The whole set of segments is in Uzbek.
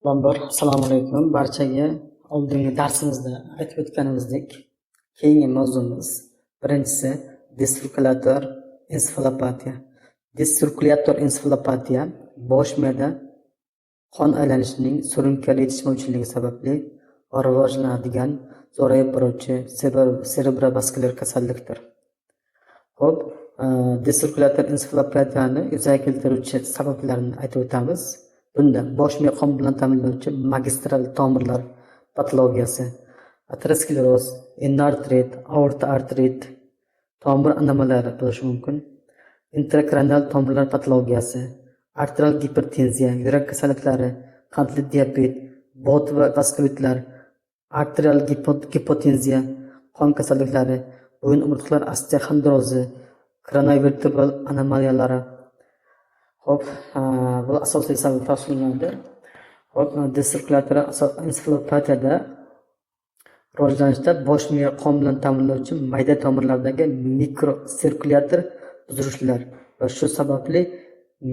Avvalambor, assalomu alaykum barchaga. Oldingi darsimizda aytib o'tganimizdek, keyingi mavzumiz birinchisi disirkulyator ensefalopatiya. Disirkulyator ensefalopatiya bosh miyada qon aylanishining surunkali yetishmovchiligi sababli rivojlanadigan zo'rayib boruvchi serebrovaskulyar kasallikdir. Xo'p, disirkulyator ensefalopatiyani yuzaga keltiruvchi sabablarni aytib o'tamiz. Bunda bosh miya qon bilan ta'minlovchi magistral tomirlar patologiyasi, ateroskleroz, endoarterit, aorta arterit, tomir anomaliyalari bo'lishi mumkin, intrakranial tomirlar patologiyasi, arterial gipertenziya, yurak kasalliklari, qandli diabet, bot va vaskulitlar, arterial gipotenziya, qon kasalliklari, bo'yin umurtqalar osteoxondrozi, kraniovertebral anomaliyalari. Xo'p, bu asosiy sabablar hisoblanadi. Xo'p, disirkulyator ensefalopatiyada rivojlanishda bosh miya qon bilan ta'minlovchi mayda tomirlardagi mikrosirkulyator buzilishlar va shu sababli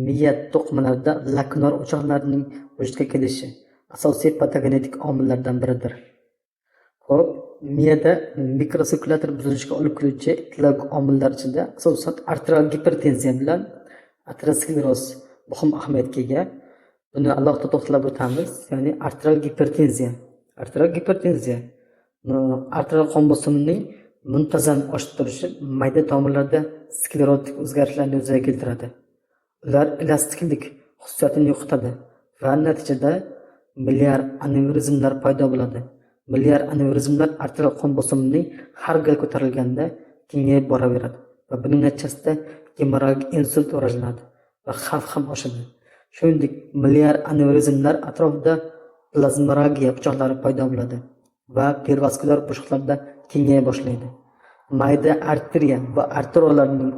miya to'qimalarida lakunar o'choqlarning vujudga kelishi asosiy patogenetik omillardan biridir. Xo'p, miyada mikrosirkulyator buzilishiga olib keluvchi etiologik omillar ichida asosan arterial gipertenziya bilan ateroskleroz muhim ahamiyatga ega. Buni alohida to'xtalib o'tamiz. Ya'ni arterial gipertenziya. Arterial gipertenziya arterial qon bosimining muntazam oshib turishi mayda tomirlarda sklerotik o'zgarishlarni yuzaga keltiradi. Ular elastiklik xususiyatini yo'qotadi va natijada miliar anevrizmlar paydo bo'ladi. Miliar anevrizmlar arterial qon bosimining har gal ko'tarilganda kengayib boraveradi va buning natijasida gemorragik insult rivojlanadi va xavf ham oshadi. Shuningdek, miliar anevrizmlar atrofida plazmoragiya o'choqlari paydo bo'ladi va perivaskulyar bo'shliqlarda kengaya boshlaydi. Mayda arteriya va arteriolalarning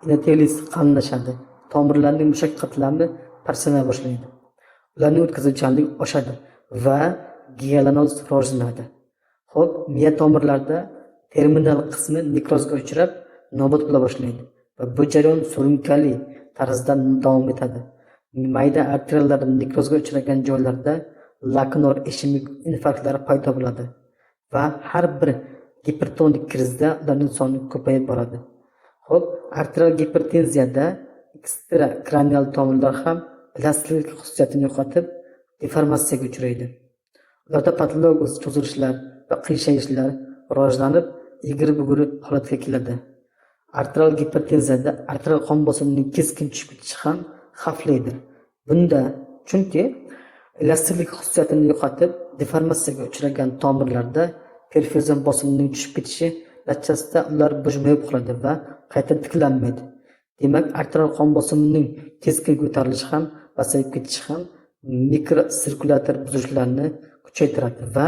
endotelisi qalinlashadi, tomirlarning mushak qatlami parchalana boshlaydi. Ularning o'tkazuvchanligi oshadi va gialinoz rivojlanadi. Xo'p, miya tomirlarida terminal qismi nekrozga uchrab, nobud bo'la boshlaydi va bu jarayon surunkali tarzda davom etadi. Mayda arteriyalar nekrozga uchragan joylarda lakunor ishemik infarktlari paydo bo'ladi va har bir gipertonik krizda ularning soni ko'payib boradi. Xo'p, arterial gipertenziyada ekstrakranial tomirlar ham elastiklik xususiyatini yo'qotib, deformatsiyaga uchraydi. Ularda patologik cho'zilishlar va qiyshayishlar rivojlanib, egri-bugri holatga keladi. Arterial gipertenziyada arterial qon bosimining keskin tushib ketishi ham xavflidir. Bunda chunki elastiklik xususiyatini yo'qotib, deformatsiyaga uchragan tomirlarda perfuzion bosimining tushib ketishi natijasida ular bujmayib qoladi va qayta tiklanmaydi. Demak, arterial qon bosimining keskin ko'tarilishi ham, pasayib ketishi ham mikrosirkulyator buzilishlarini kuchaytiradi va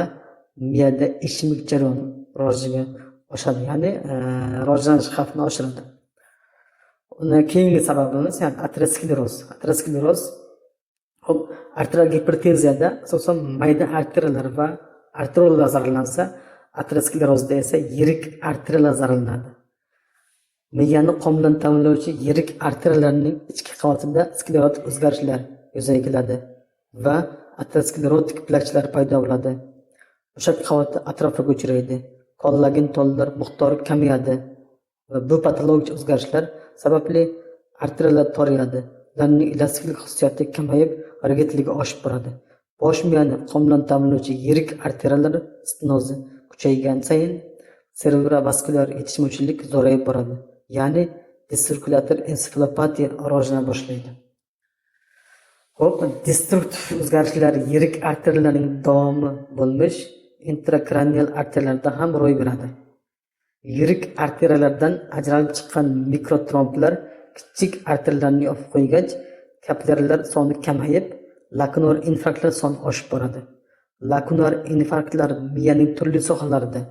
miyada ishemik jarayon rivojiga oshadi, ya'ni rivojlanish xavfini oshiradi. Undan keyingi sababimiz, ya'ni ateroskleroz. Ateroskleroz, xo'p, arterial gipertenziyada asosan mayda arteriyalar va arteriollar zararlansa, aterosklerozda esa yirik arteriyalar zararlanadi. Miyani qon bilan ta'minlovchi yirik arteriyalarning ichki qavatida sklerotik o'zgarishlar yuzaga keladi va aterosklerotik plakchalar paydo bo'ladi. Mushak qavati atrofiyaga uchraydi. Kollagen tollar miqdori kamayadi va bu patologik o'zgarishlar sababli arteriyalar torayadi. Ularning elastiklik xususiyati kamayib, rigidligi oshib boradi. Bosh miyani qon bilan ta'minlovchi yirik arteriyalar stenozi kuchaygan sayin serebrovaskulyar yetishmovchilik zo'rayib boradi. Ya'ni disirkulyator ensefalopatiya rivojlana boshlaydi. Xo'p, destruktiv o'zgarishlar yirik arteriyalarning davomi bo'lmish intrakranial arteriyalarda ham ro'y beradi. Yirik arteriyalardan ajralib chiqqan mikrotromblar kichik arteriyalarni yopib qo'ygach, kapillyarlar soni kamayib, lakunar infarktlar soni oshib boradi. Lakunar infarktlar miyaning turli sohalarida,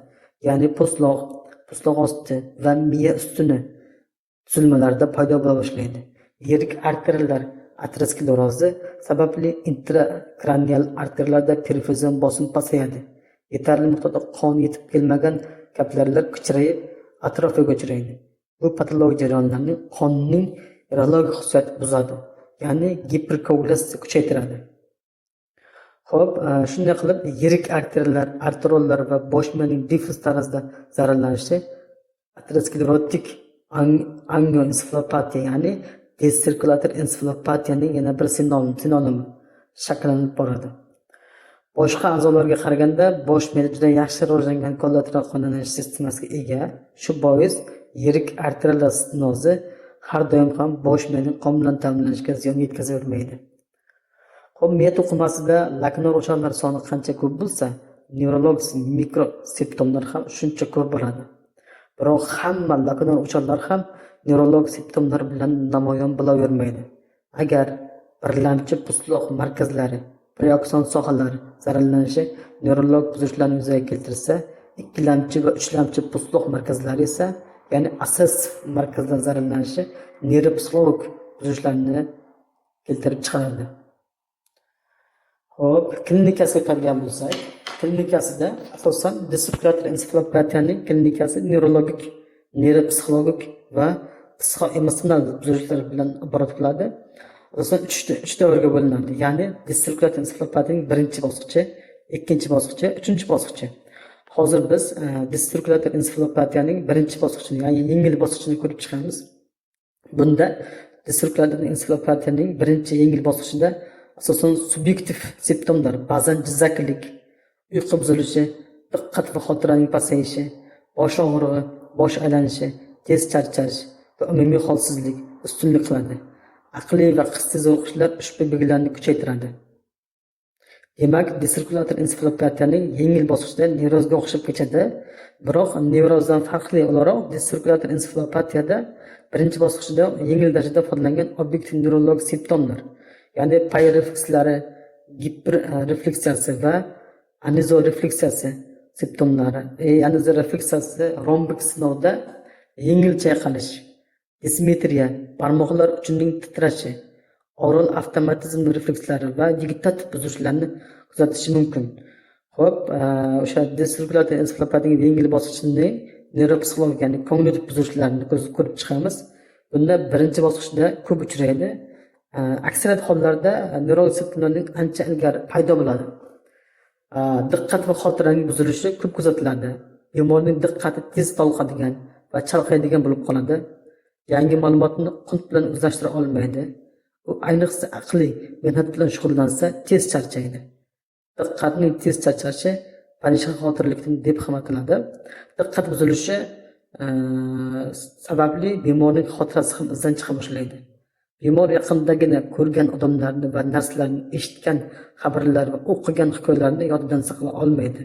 ya'ni po'stloq, po'stloq osti va miya ustuni tuzilmalarida paydo bo'la boshlaydi. Yirik arteriyalar aterosklerozi sababli intrakranial arteriyalarda perfuzion bosim pasayadi. Yetarli miqdorda qon yetib kelmagan kapillyarlar kichrayib, atrofiyaga uchraydi. Bu patologik jarayonlarni qonning reologik xususiyatini buzadi, ya'ni giperkoagulyatsiya kuchaytiradi. Xo'p, shunday qilib yirik arteriyalar, arteriollar va bosh miyaning diffuz tarzda zararlanishi aterosklerotik angioensefalopatiya, ya'ni desirkulyator ensefalopatiyaning yana bir sinonimi shakllanib boradi. Boshqa a'zolarga qaraganda bosh miya juda yaxshi rivojlangan kollateral qonlanish sistemasiga ega. Shu bois yirik arteriyalar stenozi har doim ham bosh miyaning qon bilan ta'minlanishiga ziyon yetkazavermaydi. Xo'p, miya to'qimasida laknor o'charlar soni qancha ko'p bo'lsa, nevrologik mikrosimptomlar ham shuncha ko'p bo'ladi. Biroq hamma laknor o'charlar ham nevrologik simptomlar bilan namoyon bo'lavermaydi. Agar birlamchi pustloq markazlari, preakson sohalari zararlanishi nevrologik buzilishlarni yuzaga keltirsa, ikkilamchi va uchlamchi pustloq markazlari esa, ya'ni asosiy markazlar zararlanishi neyropsixologik buzilishlarni keltirib chiqaradi. Xo'p, klinikasiga o'tadigan bo'lsak, klinikasida asosan desirkulyator ensefalopatiyaning klinikasi nevrologik, neyropsixologik va psixoemotsional buzilishlar bilan iborat bo'ladi. Asosan uch davrga bo'linadi. Ya'ni desirkulyator ensefalopatiyaning birinchi bosqichi, ikkinchi bosqichi, uchinchi bosqichi. Hozir biz desirkulyator ensefalopatiyaning birinchi bosqichini, ya'ni yengil bosqichini ko'rib chiqamiz. Bunda desirkulyator ensefalopatiyaning birinchi yengil bosqichida asosan subyektiv simptomlar, ba'zan jizzaklik, uyqu buzilishi, diqqat va xotiraning pasayishi, bosh og'rig'i, bosh aylanishi, tez charchash va umumiy holsizlik ustunlik qiladi. Aqliy va hissiy zo'riqishlar ushbu belgilarni kuchaytiradi. Demak, desirkulyator ensefalopatiyaning yengil bosqichida nevrozga o'xshab kechadi, biroq nevrozdan farqli o'laroq desirkulyator ensefalopatiyada birinchi bosqichida yengil darajada ifodalangan obyektiv nevrologik simptomlar, ya'ni pay reflekslari, giperrefleksiyasi va anizorefleksiyasi simptomlari, anizorefleksiyasi rombik sinovda yengil chayqalish, dismetriya, barmoqlar uchining titrashi, oral avtomatizm reflekslari va vegetativ buzilishlarni kuzatishi mumkin. Xo'p, o'sha desirkulyator ensefalopatiyaning yengil bosqichini neyropsixologik, ya'ni kognitiv buzilishlarni ko'rib chiqamiz. Bunda birinchi bosqichda ko'p uchraydi. Aksariyat hollarda nevrologik simptomlarning ancha ilgari paydo bo'ladi. Diqqat va xotiraning buzilishi ko'p kuzatiladi. Bemorning diqqati tez tolqadigan va chalg'iydigan bo'lib qoladi. Yangi ma'lumotni qunt bilan o'zlashtira olmaydi. U ayniqsa aqliy mehnat bilan shug'ullansa tez charchaydi. Diqqatning tez charchashi parishonxotirlik deb ham ataladi. Diqqat buzilishi sababli bemorning xotirasi ham izdan chiqa boshlaydi. Bemor yaqindagina ko'rgan odamlarni va narsalarni, eshitgan xabarlar va o'qigan hikoyalarni yodidan saqlay olmaydi.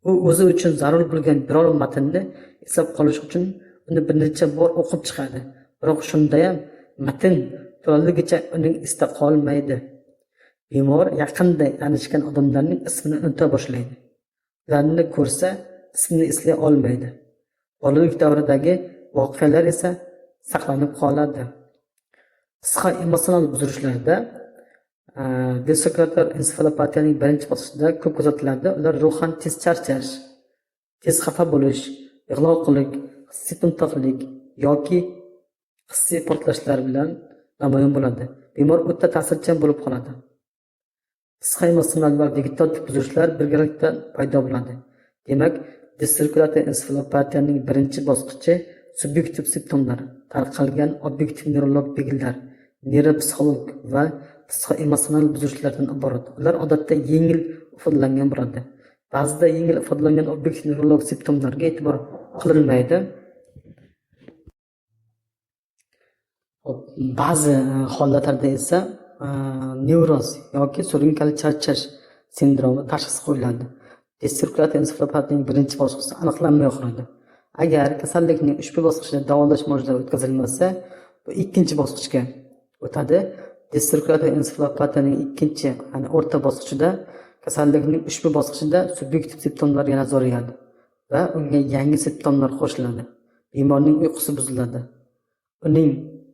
U o'zi uchun zarur bo'lgan biror matnni eslab qolish uchun uni bir necha bor o'qib chiqadi. Biroq shundayam matn to'laligicha uning esida qolmaydi. Bemor yaqinda tanishgan odamlarning ismini unuta boshlaydi. Ularni ko'rsa ismini eslay olmaydi. Bolalik davridagi voqealar esa saqlanib qoladi. Qisqa emotsional buzilishlarda desirkulyator ensefalopatiyaning birinchi bosqichida ko'p kuzatiladi. Ular ruhan tez charchash, tez xafa bo'lish, yig'loqlik, hissiy to'mtoqlik yoki hissiy portlashlar bilan namoyon bo'ladi. Bemor o'ta ta'sirchan bo'lib qoladi. Qisqa emotsional va vegetativ buzilishlar birgalikda paydo bo'ladi. Demak, desirkulyator ensefalopatiyaning birinchi bosqichi subyektiv simptomlar, tarqalgan obyektiv nevrologik belgilar, neyropsixologik va psixoemotsional buzilishlardan iborat. Ular odatda yengil ifodalangan bo'ladi. Ba'zida yengil ifodalangan obyektiv nevrologik simptomlarga e'tibor qilinmaydi. Xo'p, ba'zi holatlarda esa nevroz yoki surunkali charchash sindromi tashxisi qo'yiladi. Desirkulyator ensefalopatiyaning birinchi bosqichi aniqlanmay qoladi. Agar kasallikning ushbu bosqichida davolash muolajalari o'tkazilmasa, bu ikkinchi bosqichga o'tadi. Desirkulyator ensefalopatiyaning ikkinchi, ya'ni o'rta bosqichida kasallikning ushbu bosqichida subyektiv simptomlar yana zo'rayadi va unga yangi simptomlar qo'shiladi. Bemorning uyqusi buziladi. Uning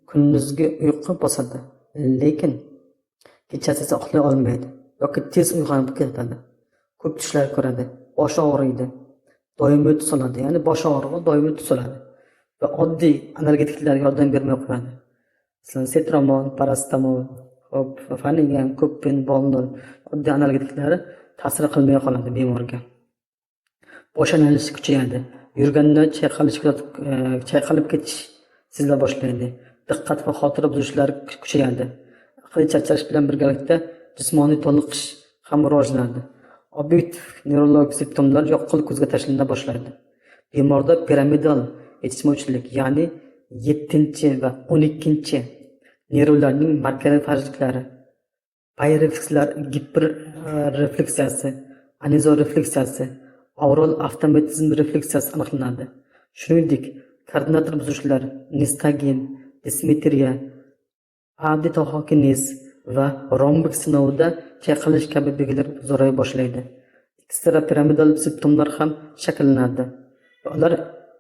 kunduzgi uyqu bosadi, lekin kechasi esa uxlay olmaydi yoki tez uyg'onib ketadi. Ko'p tushlar ko'radi, boshi og'riydi, doimiy tus oladi, ya'ni bosh og'rig'i doimiy tus oladi va oddiy analgetiklar yordam bermay qo'yadi. Masalan, setramon, parasetamol, xo'p, fanigan, ko'ppin, bolnol Oddiy analgetiklar ta'sir qilmay qoladi bemorga. Bosh aylanishi kuchayadi. Yurganda chayqalib ketish sezila boshlaydi. Diqqat va xotira buzilishlari kuchayadi. Aqliy charchash bilan birgalikda jismoniy toliqish ham rivojlanadi. Obyektiv nevrologik simptomlar yaqqol ko'zga tashlana boshlaydi. Bemorda piramidal yetishmovchilik, ya'ni 7 va 12 nervlarning markaziy falajliklari, payreflekslar giperrefleksiyasi, anizorefleksiyasi, oral avtomatizm refleksiyasi aniqlanadi. Shuningdek, koordinator buzilishlar, nistagm, dismetriya, adetoxokinez va rombik sinovida chayqalish kabi belgilar zo'raya boshlaydi. Ekstrapiramidal simptomlar ham shakllanadi va ular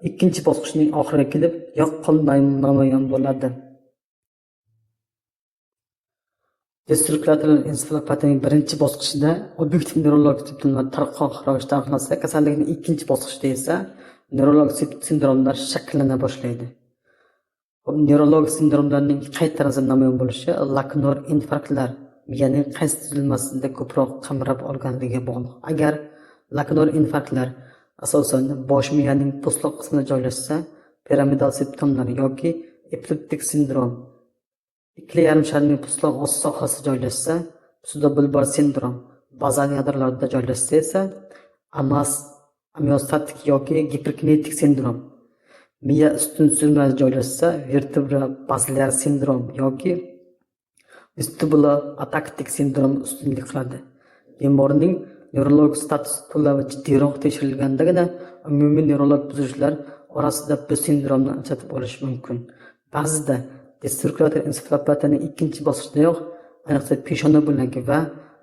ikkinchi bosqichning oxiriga kelib yaqqol namoyon bo'ladi. Desirkulyator ensefalopatiyaning birinchi bosqichida obyektiv nevrologik simptomlar tarqoq ravishda aniqlansa, kasallikning ikkinchi bosqichida esa nevrologik sindromlar shakllana boshlaydi. Nevrologik sindromlarning qay tarzda namoyon bo'lishi laknor infarktlar miyaning qaysi tuzilmasida ko'proq qamrab olganligiga bog'liq. Agar laknor infarktlar asosan bosh miyaning po'stloq qismida joylashsa, piramidal simptomlar yoki epileptik sindrom, ikkala yarim sharning po'stloq osti sohasida joylashsa, psevdobulbar sindrom, bazal yadrolarda joylashsa esa amiostatik yoki giperkinetik sindrom, miya ustun tuzilmasida joylashsa, vertebra bazilyar sindrom yoki vestibulo-ataktik sindrom ustunlik qiladi. Bemorning nevrologik statusi to'la va jiddiyroq tekshirilgandagina umumiy nevrologik buzilishlar orasida bu sindromni ajratib olish mumkin. Ba'zida desirkulyator ensefalopatiyaning ikkinchi bosqichidayoq, ayniqsa peshona bo'lagi va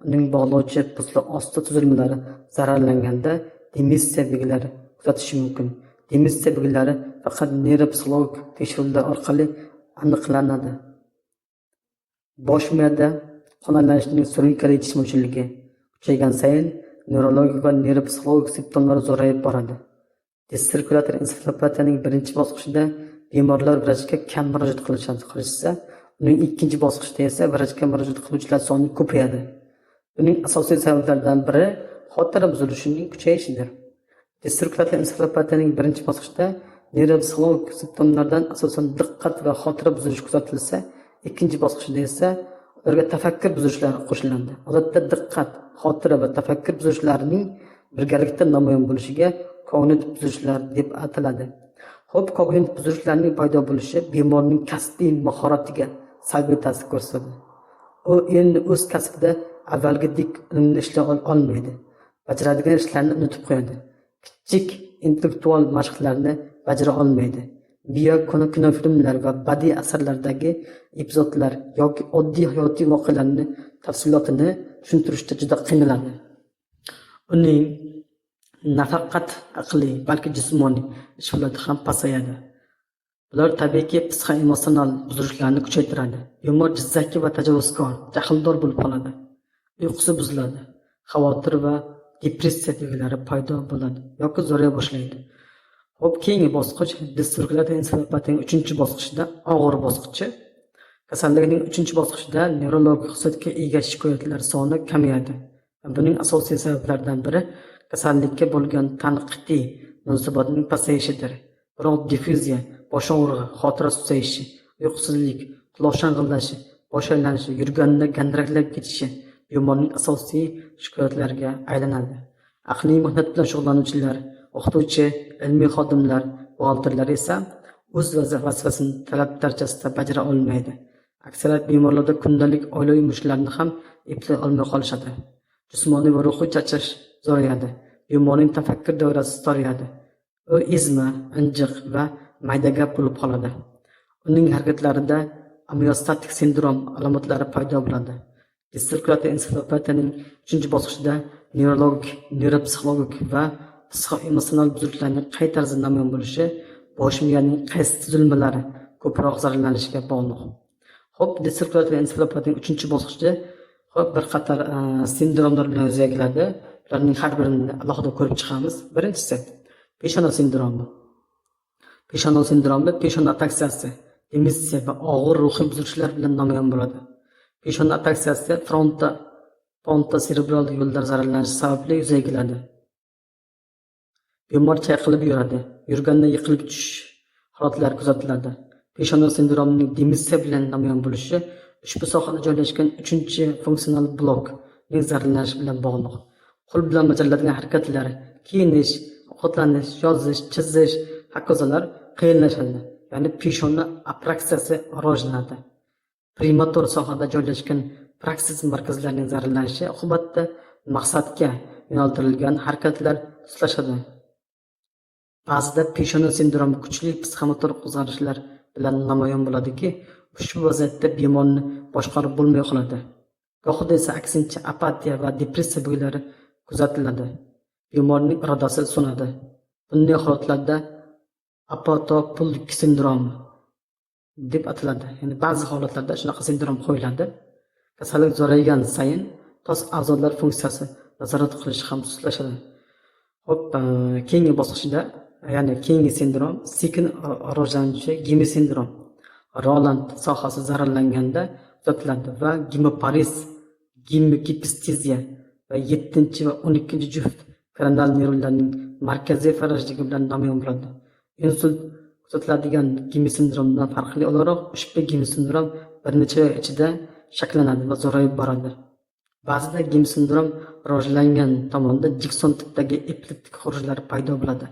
uning bog'lovchi po'stloq osti tuzilmalari zararlanganda demensiya belgilari kuzatish mumkin. Demensiya belgilari faqat neyropsixologik tekshiruvlar orqali aniqlanadi. Bosh miyada qon aylanishining surunkali yetishmovchiligi kuchaygan sayin nevrologik va neyropsixologik simptomlar zo'rayib boradi. Desirkulyator ensefalopatiyaning birinchi bosqichida bemorlar vrachga kam murojaat qilishsa, uning ikkinchi bosqichida esa vrachga murojaat qiluvchilar soni ko'payadi. Buning asosiy sabablaridan biri xotira buzilishining kuchayishidir. Desirkulyator ensefalopatiyaning birinchi bosqichida neyropsixologik simptomlardan asosan diqqat va xotira buzilishi kuzatilsa, ikkinchi bosqichda esa ularga tafakkur buzilishlari qo'shiladi. Odatda diqqat, xotira va tafakkur buzilishlarining birgalikda namoyon bo'lishiga kognitiv buzilishlar deb ataladi. Xo'p, kognitiv buzilishlarning paydo bo'lishi bemorning kasbiy mahoratiga salbiy ta'sir ko'rsatadi. U endi o'z kasbida avvalgidek unumli ishlay olmaydi. Bajaradigan ishlarni unutib qo'yadi. Kichik intellektual mashqlarni bajara olmaydi. Bio kinofilmlar va badiiy asarlardagi epizodlar yoki oddiy hayotiy voqealarni tafsilotini tushuntirishda juda qiynaladi. Uning nafaqat aqliy, balki jismoniy ish faoliyati ham pasayadi. Bular tabiiyki psixoemotsional buzilishlarni kuchaytiradi. Bemor jizzaki va tajovuzkor, jahldor bo'lib qoladi. Uyqusi buziladi. Xavotir va depressiya belgilari paydo bo'ladi yoki zo'raya boshlaydi. Xo'p, keyingi bosqich desirkulyator ensefalopatiyaning 3-bosqichida og'ir bosqichi. Kasallikning 3-bosqichida nevrologik xususiyatga ega shikoyatlar soni kamayadi. Buning asosiy sabablaridan biri kasallikka bo'lgan tanqidiy munosabatning pasayishidir. Biroq diffuziya, bosh og'rig'i, xotira susayishi, uyqusizlik, quloq shang'illashi, bosh aylanishi, yurganda gandiraklab ketishi bemorning asosiy shikoyatlariga aylanadi. Aqliy mehnat bilan shug'ullanuvchilar, o'qituvchi, ilmiy xodimlar, buxgalterlar esa o'z vazifasini talab darajasida bajara olmaydi. Aksariyat bemorlarda kundalik oilaviy yumushlarni ham eplay olmay qolishadi. Jismoniy va ruhiy charchash zo'rayadi. Bemorning tafakkur doirasi torayadi. U ezma, injiq va maydagap bo'lib qoladi. Uning harakatlarida amiostatik sindrom alomatlari paydo bo'ladi. Desirkulyator ensefalopatiyaning 3-bosqichida nevrologik, neyropsixologik va psixoemotsional buzilishlarning qay tarzda namoyon bo'lishi bosh miyaning qaysi tuzilmalari ko'proq zararlanishiga bog'liq. Xo'p, desirkulyator ensefalopatiyaning 3-bosqichida xo'p bir qator sindromlar bilan yuzaga keladi. Ularning har birini alohida ko'rib chiqamiz. Birinchisi peshona sindromi. Peshona sindromi peshona ataksiyasi, demensiya va og'ir ruhiy buzilishlar bilan namoyon bo'ladi. Peshona ataksiyasi fronta Pontoserebral yo'llar zararlanishi sababli yuzaga keladi. Bemor chayqalib yuradi, yurganda yiqilib tushish holatlari kuzatiladi. Peshona sindromining demensiya bilan namoyon bo'lishi ushbu sohada joylashgan 3-funksional blokning zararlanishi bilan bog'liq. Qo'l bilan bajariladigan harakatlar, kiyinish, ovqatlanish, yozish, chizish, hokazolar qiyinlashadi. Ya'ni peshona apraksiyasi rivojlanadi. Premotor sohada joylashgan praksis markazlarining zararlanishi oqibatida maqsadga yo'naltirilgan harakatlar sustlashadi. Ba'zida peshona sindromi kuchli psixomotor qo'zg'alishlar bilan namoyon bo'ladiki, ushbu vaziyatda bemorni boshqarib bo'lmay qoladi. Gohida esa aksincha apatiya va depressiya belgilari kuzatiladi. Bemorning irodasi so'nadi. Bunday holatlarda apatopulk sindromi deb ataladi. Ya'ni ba'zi holatlarda shunaqa sindrom qo'yiladi. Kasallik zo'raygan sayin tos a'zolar funksiyasi nazorat qilish ham sustlashadi. Xo'p, keyingi bosqichda, ya'ni keyingi sindrom sekin rivojlanuvchi gemisindrom. Roland sohasi zararlanganda kuzatiladi va gemoparez, gemogipesteziya va 7 va 12 juft kranial nervlarning markaziy falajligi bilan namoyon bo'ladi. Insult kuzatiladigan gemisindromdan farqli o'laroq ushbu gemisindrom bir necha oy ichida shakllanadi va zo'rayib boradi. Ba'zida gemisindrom rivojlangan tomonda Jekson tipdagi epileptik xurujlar paydo bo'ladi.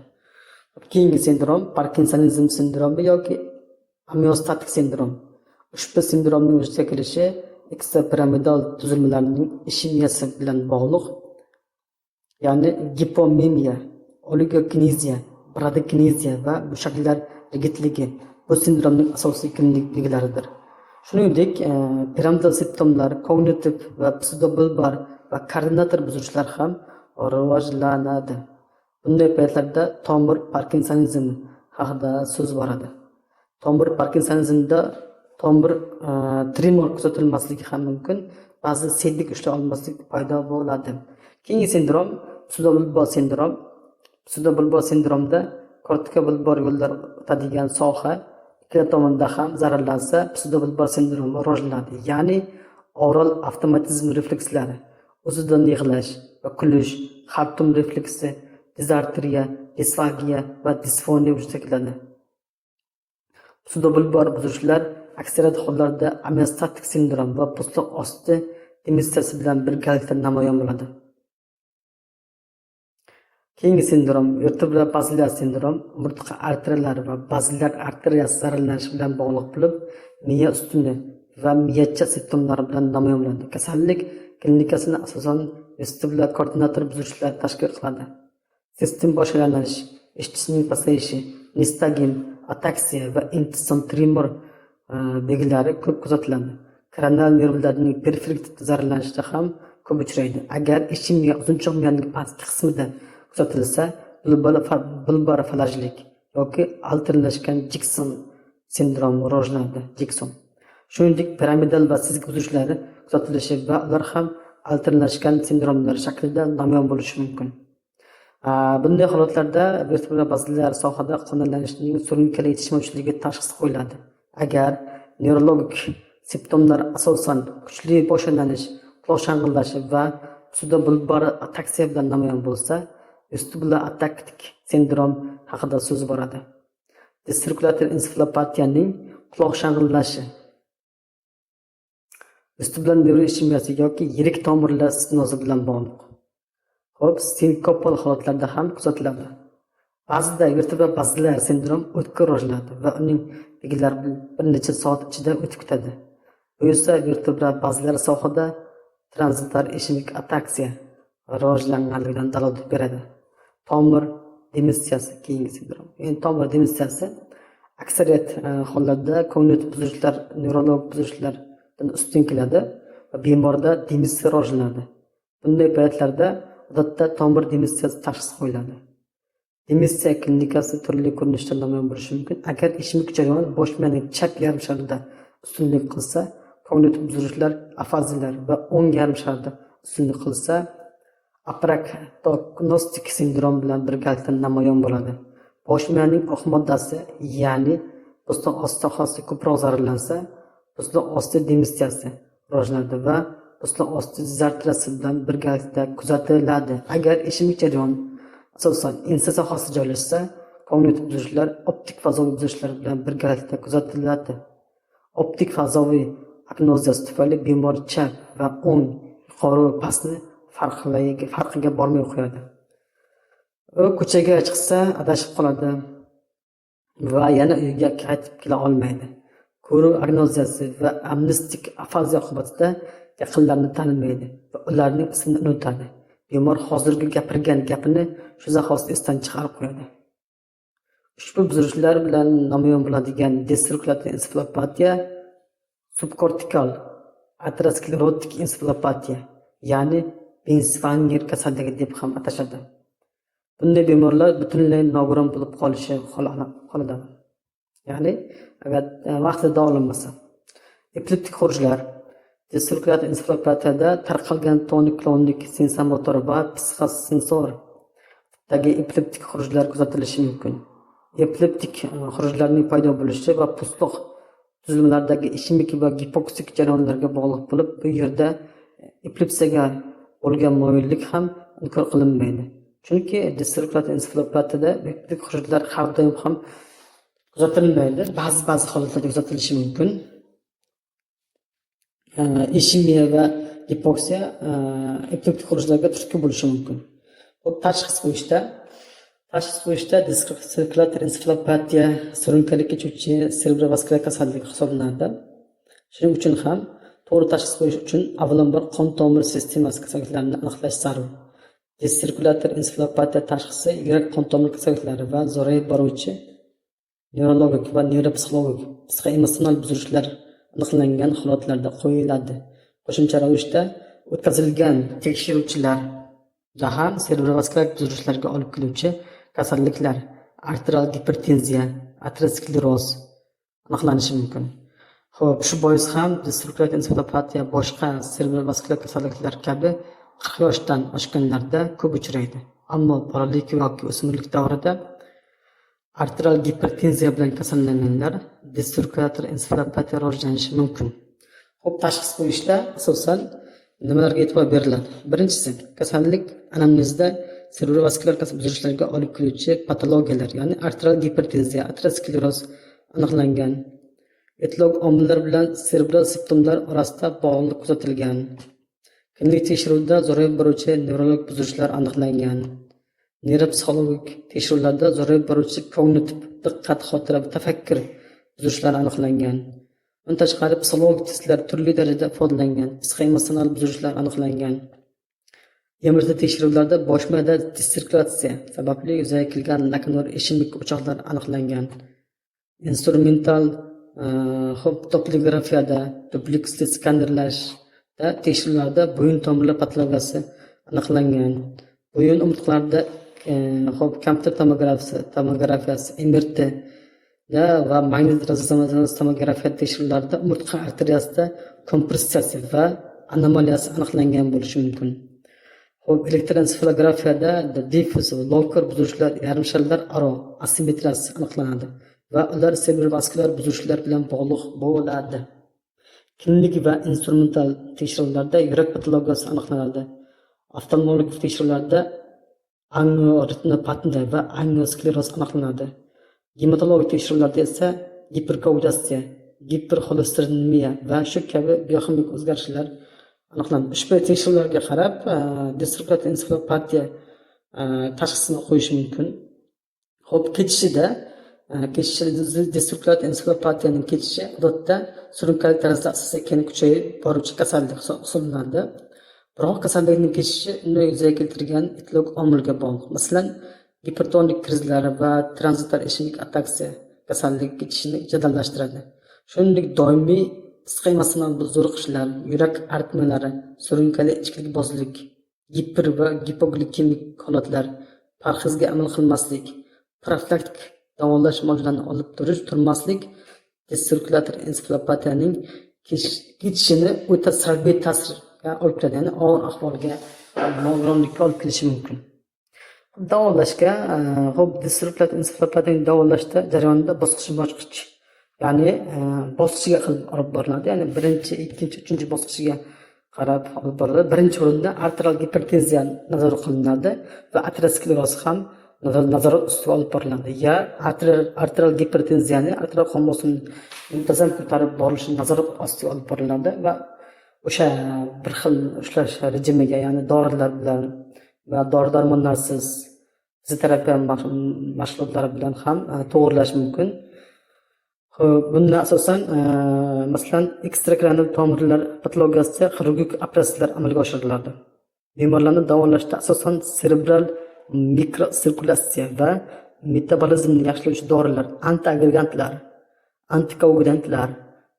Keyingi sindrom Parkinsonizm sindromi yoki amyostatik sindrom. Ushbu sindromning vujudga kelishi ekstrapiramidal tuzilmalarning ishemiyasi bilan bog'liq. Ya'ni gipomemiya, oligokineziya, bradikineziya va mushaklar rigidligi bu sindromning asosiy klinik belgilaridir. Shuningdek, piramidal simptomlar, kognitiv va psevdobulbar va koordinator buzilishlar ham rivojlanadi. Bunday paytlarda tomir parkinsonizmi haqida so'z boradi. Tomir parkinsonizmda tomir tremor kuzatilmasligi ham mumkin, ba'zi siydik ushlay olmaslik paydo bo'ladi. Keyingi sindrom psevdobulbar sindrom. Psevdobulbar sindromda kortikobulbar yo'llar o'tadigan soha ikkala tomonda ham zararlansa, psevdobulbar sindromi rivojlanadi. Ya'ni oral avtomatizm reflekslari, o'zidan yig'lash va kulish, xartum refleksi, dizartriya, disfagiya va disfoniya vujudga keladi. Psevdobulbar buzilishlar aksariyat hollarda amyostatik sindrom va po'stloq osti demensiyasi bilan birgalikda namoyon bo'ladi. Keyingi sindrom vertebrobazilyar sindrom umurtqa arteriyalari va bazilyar arteriyasi zararlanishi bilan bog'liq bo'lib, miya ustuni va miyacha simptomlari bilan namoyon bo'ladi. Kasallik klinikasini asosan vestibulyar koordinator buzilishlar tashkil qiladi. Sesdan bosh aylanish, eshitishning pasayishi, nistagm, ataksiya va intizom tremor belgilari ko'p kuzatiladi. Kranial nervlarning periferik tipda zararlanishida ham ko'p uchraydi. Agar ishemiya uzunchoq miyaning pastki qismida kuzatilsa, bulbar falajlik yoki alterlashgan Jekson sindromi rivojlanadi. Jekson. Shuningdek, piramidal va sezgi buzilishlari kuzatilishi va ular ham alterlashgan sindromlar shaklida namoyon bo'lishi mumkin. Bunday holatlarda vertebrobazilyar sohada qonlanishning surunkali yetishmovchiligi tashxisi qo'yiladi. Agar nevrologik simptomlar asosan kuchli bosh aylanish, quloq shang'illashi va psevdobulbar ataksiya bilan namoyon bo'lsa, vestibular ataktik sindrom haqida so'z boradi. Disirkulyator ensefalopatiyaning quloq shang'illashi, vestibular nerv ishemiyasi yoki yirik tomirlar stenozi bilan bog'liq. Xo'p, sinkopal holatlarda ham kuzatiladi. Ba'zida vertebrobazilyar sindrom o'tkir rivojlanadi va uning belgilari bir necha soat ichida o'tib ketadi. Bu esa vertebrobazilyar sohada tranzitar ishemik ataksiya rivojlanganligidan dalolat beradi. Tomir demensiyasi keyingi sindrom. Endi tomir demensiyasi aksariyat hollarda kognitiv buzilishlar, nevrologik buzilishlardan ustun keladi va bemorda demensiya rivojlanadi. Bunday paytlarda odatda tomir demensiyasi tashxisi qo'yiladi. Demensiya klinikasi turli ko'rinishda namoyon bo'lishi mumkin. Agar ishemik jarayon bosh miyaning chap yarim sharida ustunlik qilsa, kognitiv buzilishlar, afaziyalar va o'ng yarim sharda ustunlik qilsa, apraktognostik sindrom bilan birgalikda namoyon bo'ladi. Bosh miyaning oq moddasi, ya'ni po'stloq osti sohasi ko'proq zararlansa, po'stloq osti demensiyasi rivojlanadi va po'stloq osti dizartriyasi bilan birgalikda kuzatiladi. Agar ishemik jarayon asosan ensa sohasida joylashsa, kognitiv buzilishlar optik fazoviy buzilishlar bilan birgalikda kuzatiladi. Optik fazoviy agnoziyasi tufayli bemor chap va o'ng, yuqori va pastni farqiga bormay qo'yadi. U ko'chaga chiqsa adashib qoladi va yana uyiga qaytib kela olmaydi. Ko'ruv agnoziyasi va amnestik afaziya oqibatida yaqinlarini tanimaydi va ularning ismini unutadi. Bemor hozirgi gapirgan gapini shu zahoti esdan chiqarib qo'yadi. Ushbu buzilishlar bilan namoyon bo'ladigan desirkulyator ensefalopatiya subkortikal aterosklerotik ensefalopatiya, ya'ni Binsvanger kasalligi deb ham atashadi. Bunday bemorlar butunlay nogiron bo'lib qolishi qoladi. Ya'ni agar vaqtida davolanmasa. Epileptik xurujlar desirkulyator ensefalopatiyada tarqalgan tonik-klonik, sensomotor va psixosensor tipdagi epileptik xurujlar kuzatilishi mumkin. Epileptik xurujlarning paydo bo'lishi va po'stloq tuzilmalardagi ishemik va gipoksik jarayonlarga bog'liq bo'lib, bu yerda epilepsiyaga bo'lgan moyillik ham inkor qilinmaydi. Chunki desirkulyator ensefalopatiyada epileptik xurujlar har doim ham kuzatilmaydi. Ba'zi-ba'zi holatlarda kuzatilishi mumkin. Ishemiya va gipoksiya epileptik xurujlarga turtki bo'lishi mumkin. Bu tashxis qo'yishda desirkulyator ensefalopatiya surunkali kechuvchi serebrovaskulyar kasallik hisoblanadi. Shuning uchun ham to'g'ri tashxis qo'yish uchun avvalambor qon tomir sistemasi kasalliklarini aniqlash zarur. Desirkulyator ensefalopatiya tashxisi yurak qon tomir kasalliklari va zo'rayib boruvchi nevrologik va nevropsixologik psixoemotsional buzilishlar aniqlangan holatlarda qo'yiladi. Qo'shimcha ravishda o'tkazilgan tekshiruvchilarda ham serebrovaskulyar buzilishlarga olib keluvchi kasalliklar, arterial gipertenziya, ateroskleroz aniqlanishi mumkin. Xo'p, shu bois ham desirkulyator ensefalopatiya boshqa serebrovaskulyar kasalliklar kabi 40 yoshdan oshganlarda ko'p uchraydi. Ammo bolalik yoki o'smirlik davrida arterial gipertenziya bilan kasallanganlar desirkulyator ensefalopatiya rivojlanishi mumkin. Xo'p, tashxis qo'yishda asosan nimalarga e'tibor beriladi? Birinchisi, kasallik anamnezida serebrovaskulyar buzilishlarga olib keluvchi patologiyalar, ya'ni arterial gipertenziya, ateroskleroz aniqlangan. Etiologik omillar bilan serebral simptomlar orasida bog'liqlik kuzatilgan. Klinik tekshiruvda zo'rayib boruvchi nevrologik buzilishlar aniqlangan. Neyropsixologik tekshiruvlarda zo'rayib boruvchi kognitiv, diqqat, xotira va tafakkur buzilishlari aniqlangan. Undan tashqari psixologik testlar turli darajada ifodalangan, psixoemotsional buzilishlar aniqlangan. MRT tekshiruvlarda bosh miyada dissirkulyatsiya sababli yuzaga kelgan lakunor ishemik o'choqlar aniqlangan. Instrumental, xo'p, dopplergrafiyada, dupleksli skanerlashda tekshiruvlarda bo'yin tomirlar patologiyasi aniqlangan. Bo'yin umurtqalarida, xo'p, kompyuter tomografiyasi, MRT da va magnit rezonans tomografiya tekshiruvlarida umurtqa arteriyasida kompressiyasi va anomaliyasi aniqlangan bo'lishi mumkin. Xo'p, elektroensefalografiyada diffuz va lokal buzilishlar yarimsharlar aro asimmetriyasi aniqlanadi va ular serebrovaskulyar buzilishlar bilan bog'liq bo'ladi. Klinik va instrumental tekshiruvlarda yurak patologiyasi aniqlanadi. Oftalmologik tekshiruvlarda angioretinopatiya va angioskleroz aniqlanadi. Gematologik tekshiruvlarda esa giperkoagulyatsiya, giperxolesterinemiya va shu kabi bioximik o'zgarishlar aniqlandi. Ushbu tekshiruvlarga qarab desirkulyator ensefalopatiya tashxisini qo'yish mumkin. Xo'p, kechishida desirkulyator ensefalopatiyaning kechishi odatda surunkali tarzda asta-sekin kuchayib boruvchi kasallik hisoblanadi. Biroq kasallikning kechishi uni yuzaga keltirgan etiologik omilga bog'liq. Masalan, gipertonik krizlar va tranzitor ishemik ataksiya kasallik kechishini jadallashtiradi. Shuningdek, doimiy psixoemotsional zo'riqishlar, yurak aritmiyalari, surunkali ichkilikbozlik, giper va gipoglikemik holatlar, parhezga amal qilmaslik, profilaktik davolash muolajalarini olib turmaslik desirkulyator ensefalopatiyaning kechishini o'ta salbiy ta'sirga olib keladi, ya'ni og'ir ahvolga, nogironlikka olib kelishi mumkin. Davolashga, xo'p, desirkulyator ensefalopatiyani davolashda jarayonida bosqichma-bosqich, ya'ni bosqichiga qilib olib boriladi. Ya'ni birinchi, ikkinchi, uchinchi bosqichiga qarab olib boriladi. Birinchi o'rinda arterial gipertenziya nazorat qilinadi va ateroskleroz ham nazorat ustiga olib boriladi. Ya arterial gipertenziyani, arterial qon bosimini muntazam ko'tarib borilishini nazorat ostiga olib boriladi va o'sha bir xil ushlash rejimiga, ya'ni dorilar bilan va dori darmonlarsiz fizioterapiya mashg'ulotlari bilan ham to'g'irlash mumkin. Xo'p, bunda asosan, masalan, ekstrakranial tomirlar patologiyasida xirurgik operatsiyalar amalga oshiriladi. Bemorlarni davolashda asosan serebral mikrosirkulyatsiya va metabolizmni yaxshilovchi dorilar, antiagregantlar, antikoagulantlar,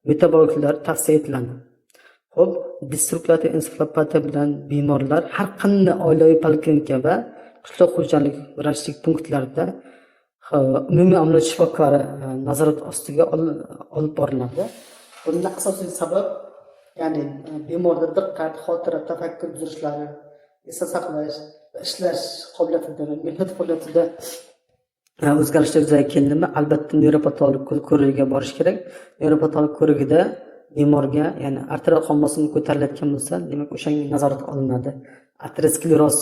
metabolitlar tavsiya etiladi. Xo'p, dissirkulyator ensefalopatiya bilan bemorlar har qanday oilaviy poliklinika va qishloq xo'jalik vrachlik punktlarida umumiy amaliyot shifokori nazorat ostiga olib boriladi. Bunda asosiy sabab, ya'ni bemorda diqqat, xotira, tafakkur buzilishlari, esda saqlash va ishlash qobiliyatida va mehnat faoliyatida o'zgarishlar yuzaga keldimi, albatta neyropatolog ko'rigiga borish kerak. Neyropatolog ko'rigida bemorga, ya'ni arterial qon bosimi ko'tarilayotgan bo'lsa, demak, o'shanga nazorat olinadi. Ateroskleroz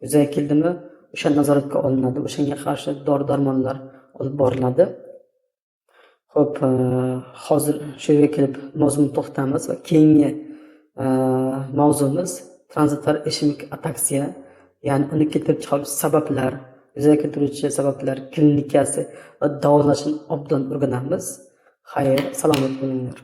yuzaga keldimi, o'sha nazoratga olinadi, o'shanga qarshi dori darmonlar olib boriladi. Xo'p, hozir shu yerga kelib mavzuni to'xtatamiz va keyingi mavzumiz tranzitor ishemik ataksiya, ya'ni uni keltirib chiqaruvchi sabablar, yuzaga keltiruvchi sabablar, klinikasi va davolashini obdon o'rganamiz. Xayr, salomat bo'linglar.